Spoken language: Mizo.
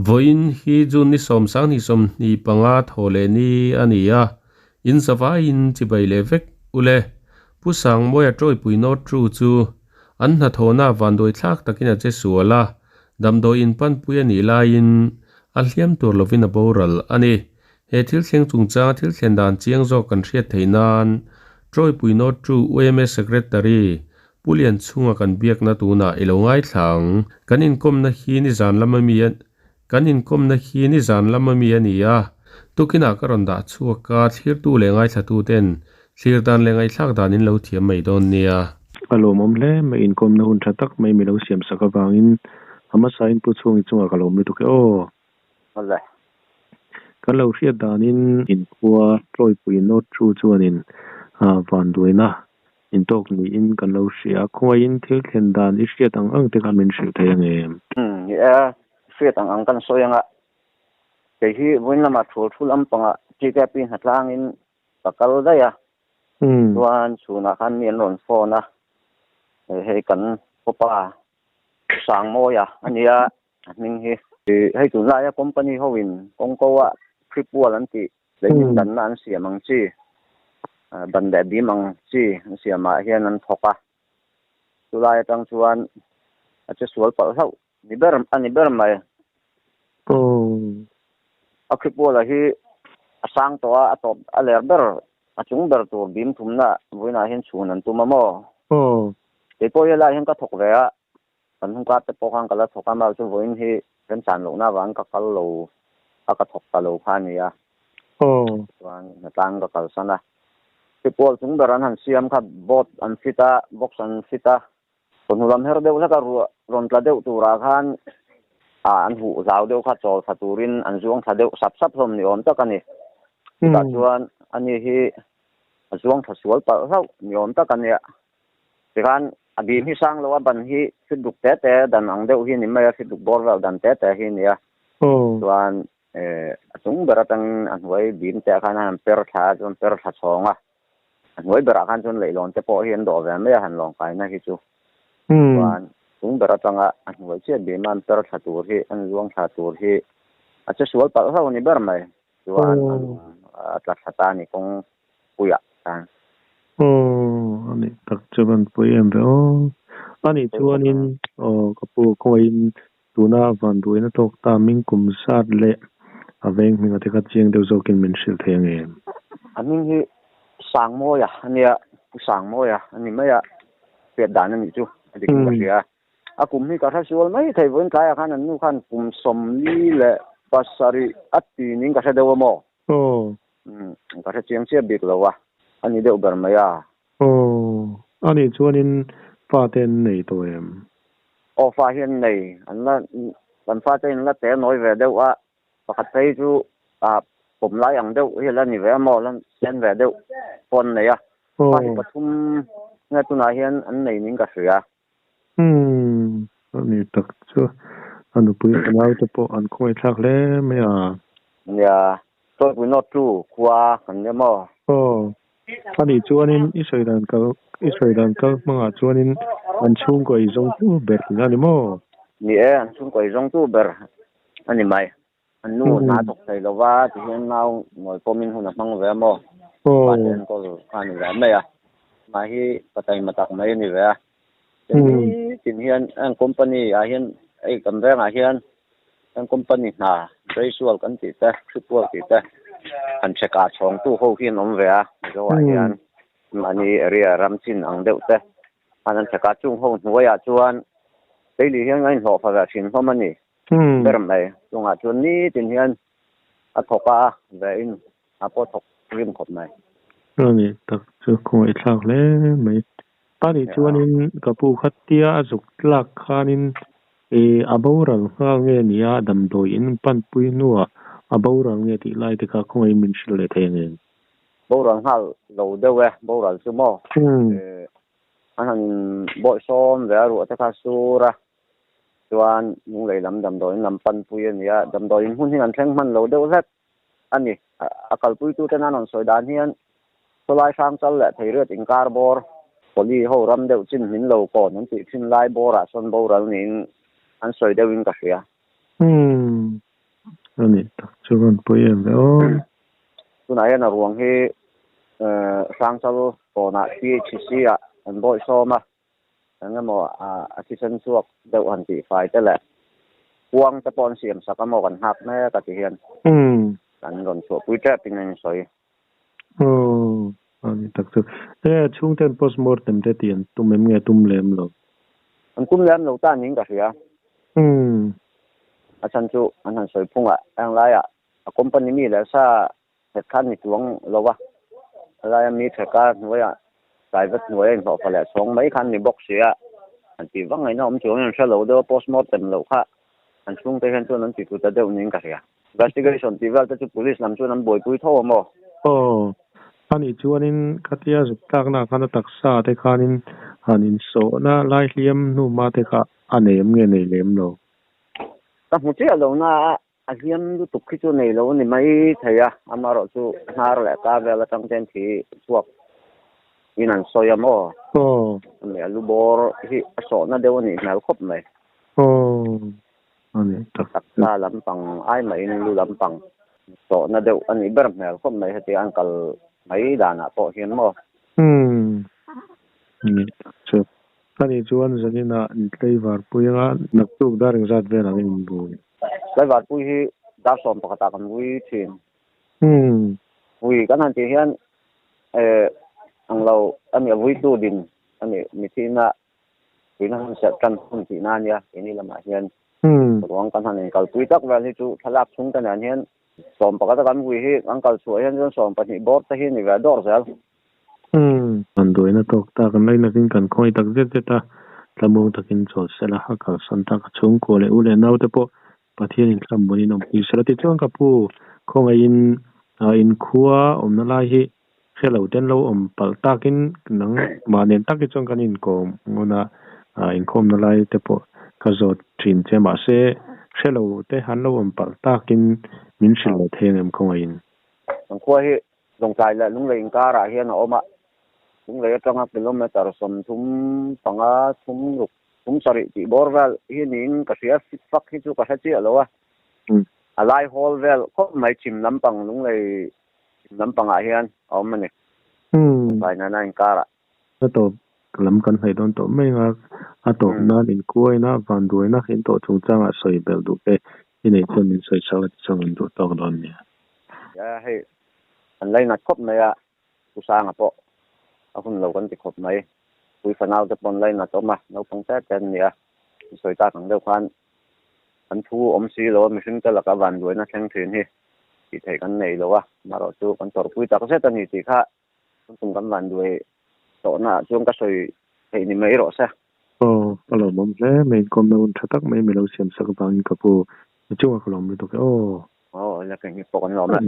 Vawiin hi June ni sawm sanghnih sawmhnih panga thaw leh ni a ni a, in zavaiin chibai leh vek ule. Pu Sangmawia Tawipui North Tru chu an hnathawhna vanduai thlak takin a che sual a, damdawi in panpui a nih laiin a hliam tur lovin a boral a ni. He thil thleng chungchanga thil thlen dan chiang zawk kan hriat theih nan Tawipui North Tru yma Secretary Pu Lianchhunga kan biakna tunah i lo ngaithla ang. Kan inkawmna hi nizan lama mi a Kan inkawmna hi nizan lama mi a ni a, tukinah ka rawn dah chhuak a, thlirtu leh ngaithlatu ten thlir dan leh ngaihthlak dan in lo thiam mai dawn nia. A lawmawm hle mai, inkawmna hun tha tak mai mi lo siam sak avangin a hmasain Pu Chhungi chungah ka lawm lutuk e aw. Awle. Kan lo hriat danin inkhua Tawipui North Chu chuanin vanduaina Intawk niin kan lo hria. Khawngaihin thil thlen dan i hriat ang ang te kha min hrilh thei ang em? Umm, ni e, hriat ang ang kan sawi anga kei hi vawiin lamah thul thul lampangah TKP hnatlangin ka kal daih a, chuan chhunah khan mi an rawn phone a, hei kan pawpa Sangmawia a nia a hming hi. Hei tunlaia company hoin kawngko ah Khripual an tih Leimin danna an siam ang chi, ban leh bim ang chi an siamah hian an thawk a. Chulai atang chuan a che sual palh hlauh ni ber a ni ber mai. A Khripuala hi a sang tawh a, a tawp a ler ber, a chung ber tur bim thumna vawiinah hian chhun an tum a maw? Kei pawh hi helaiah hian ka thawk ve a, Kan hnung kar te pawh khan ka la thawk a, mahse vawiin hi remchan lohna avangin ka kal lo a, ka thawk ta lo kha a ni a. Chuan hnatlang ka kalsan a. Hripawlh chung ber an han siam kha board an fit a, box an fit a. Chawhnu lam her deuh hlek a ruah rawn tla deuh turah khan an huh hlau deuh kha chawl thla turin an zuang thla deuh sap sap hlawm ni awm tak a ni. Chutah chuan ani hi a zuang thla sual palh hlauh ni awm tak a nia. Tikhan a bim hi sang lo a, ban hi fit duk te te dan ang deuh hi ni mai a, fit duk bawr vel dan te te hi a ni a. Chuan a chung ber atangin a hnuai bim te ah khan a han per thla a, chuan per thla chhawng a. A hnuai berah khan chuan leihlawn te pawh hi an dawh ve mai a, han lawng kaina hi chu. Chuan chung ber atanga a hnuai chiah bim a an per thla tur hi, an zuang thla tur hi a che sual palh hlauh a ni ber mai. Chuan a lung a tla thla ta a ni kawng puiah khan. Aw, a nih tak chu van pui em ve aw. A nih chuanin aw ka pu khawngaih tuna vanduaina tawk ta ming kum zat leh a veng hming a te kha chiang deuh zawkin min hrilh thei ang em? A hming hi Sangmawia a nia, Pu Sangmawia a ni mai a, hriat dan a nih chu a dik in ka hria. A kum hi ka hre sual mai thei, vawiin tlaiah khan an nu khan kum 47 a ti niin ka hre deuh a maw? Aw. Umm, ka hre chiang chiah bik lo a, a ni deuh ber mai a. Aw, a nih chuanin fate an nei tawh em? Aw, fa hi an nei, an la, kan fate in la te nawi ve deuh a, pakhat phei chu ah pawm lai ang deuh hi la ni ve a maw, la sen ve deuh pawh an nei a, fa hi pathum nge tunah hian an nei niin ka hria. Umm, a ni tak chu a nupui fanau te pawh an khawngaih thlak hle mai a. Nia, Tawipui North chu khua kan nia maw? Aw, a nih chuanin i sawi dan kal i sawi dan kal hmangah chuanin an chhungkaw ei zawngtu ber tihna a ni maw? Ni e, an chhungkaw ei zawngtu ber a ni mai. An nu hna a thawk thei lo va, tihian nau nawi pawmin hun a hmang ve a maw? Pa te enkawl kha a ni ve mai a. Amah hi pa taima tak mai a ni ve a. Tin hian heng company ah hian hei kan vengah hian heng company hna Braisual kan tih te, Hrippual tih te han chhek ah chhawngtu ho hi an awm ve a Mizo ah hian mahni area ram chin ang deuh te khan an chhek a chung ho hnuaiah chuan daily hian a inhlawh fa ve thin hlawm a ni ber mai chungah chuan nitin hian a thawk a ve in a pawh thawk rim khawp mai. A ni tak chu khawngaih thlak hle mai. A nih chuanin ka pu kha tia a zuk tlak khanin ih a boral nghal nge nia damdawi in panpui hnuah a boral nge tih lai te kha khawngaih min hrilh leh thei ang em? Boral nghal lo deuh e, boral chu maw? An han bawihsawm ve a ruah te kha sur a, chuan lunglei lam damdawiin lam panpui a ni a, damdawiin hmun hi an thleng hman lo deuh hlek. a ni. A kalpuituten an rawn sawi dan hian khawlai hrang chal leh theiriat inkar bawr, Pawli ho ram deuh chin hmin lo kawn an tih thin lai bawrah sawn boral niin an sawi deuhin ka hria. Umm. Ani tak chu kan pawi em ve aw. Tunah hian a ruang hi Hrangchal kawnah PHC ah an bawihsawm a, eng emaw a thisen chhuak deuh han tih fai te leh kuang te pawh an siam sak a maw kan nghak mek a ti hian an rawn chhuahpui tep in a insawi. Aw, ani tak chu. E, chhungten postmortem te tih an tum em nge tum lem lo? An tum lem lo ta niin ka hria. A chhan chu an han sawi phungah heng laiah a company mi leh sa nghet khan ni chuang lo a, a laia mi theka hnuaiah private hnuaia inhlawhfa leh chhawng mai khan ni bawk si a, an tih vang ngaihna awm chuangin an hre lo deuh a, postmortem loh kha an chhungte hian chuan an ti tlu ta deuh niin ka hria. Investigation tih vel te chu police lam chuan an buaipui tho a maw? Aw, anih chuanin khatia zuk tlakna ah khan a taksa te khanin han insawhna lai hliam hnu hma te kha a nei em nge nei lem lo? Ka hmu chiah lo na a, a hliam lutuk khi chu nei lo a ni mai thei a, amaherawh chu hnar leh ka vel atang ten thi chhuak in an sawi a maw? Aw. Ani a lu bawr hi a sawhna deuh a nih hmel khawp mai. Aw. A nih tak. Taksa lampang ai mahin lu lampang tawhna deuh a nih ber hmel khawp mai heti an kal mai danah pawh hian maw? Umm. A nih tak chu. A nih chuan zaninah tlaivarpui anga naktuk dar engzat velah an inbui? Tlaivarpui hi dar 11 ah kan vui thin. Umm. Vui kan han tih hian eh ang lo a nih a vuitu din a nih mithina Tuina hun serh tan hun tih na ania, keini lamah hian ruang kan han inkalpui tak vel hi chu thlalak chhung te nen hian 11 a kan vui hi kan kal chhuah hian chuan 12 bawr te hi ni ve dawr zel. Kan duaina tawk tak an lainakin kan khawngaih tak zet zet a, tlamuang takin chawl sela a kalsan tak a chhungkua leh u leh naute pawh Pathianin thlamuanin awmpui sela tichuan ka pu khawngaihin inkhua awmna lai hi Hre lo ten lo awm palh takin nang mah nen tak hi chuan kan inkawm ngun a, inkhawmna lai te pawh ka zawt thin che mahse hre lo te han lo awm palh takin min hrilh leh thei ang em khawngaihin? Kan khua hi Lawngtlai leh Lunglei inkarah hian a awm a, Lunglei atanga kilometre 35 thum ruk thum sarih tih bawr vel hi niin ka hria, fik fak hi chu ka hre chiah lo a, a lai hawl vel khawp mai chhim lampang Lunglei Chhim lampangah hian a awm a ni. Vai nana inkarah. A tawp lam kan hnaih dawn tawh mai anga a tawp nan inkuaina, vanduaina in tawh chungchangah sawi belh duh te i neih chuan min sawi chak la ti chuan kan duh tawk dawn nia. Nia hei kan lainat khawp mai a, Pu Sanga pawh a hun lo kan ti khawp mai. Pui fanau te pawh an lainat awm a, naupang te te an ni a, min sawi tak ang deuh khan Kan thu awm si lo a, mihring te laka vanduaina thleng thin hi tih theih kan nei lo a, amaherawh chu kan tawrhpui tak zet a ni tih kha tun tum kan vanduai tawhna ah chuan ka sawi theih ni mai rawh se. Aw, ka lawmawm hle mai, inkawmna hun tha tak mai milo siam sak avangin ka pu, i chungah ka lawm lutuk e aw. Aw, ila keng hi pawh kan lawm e.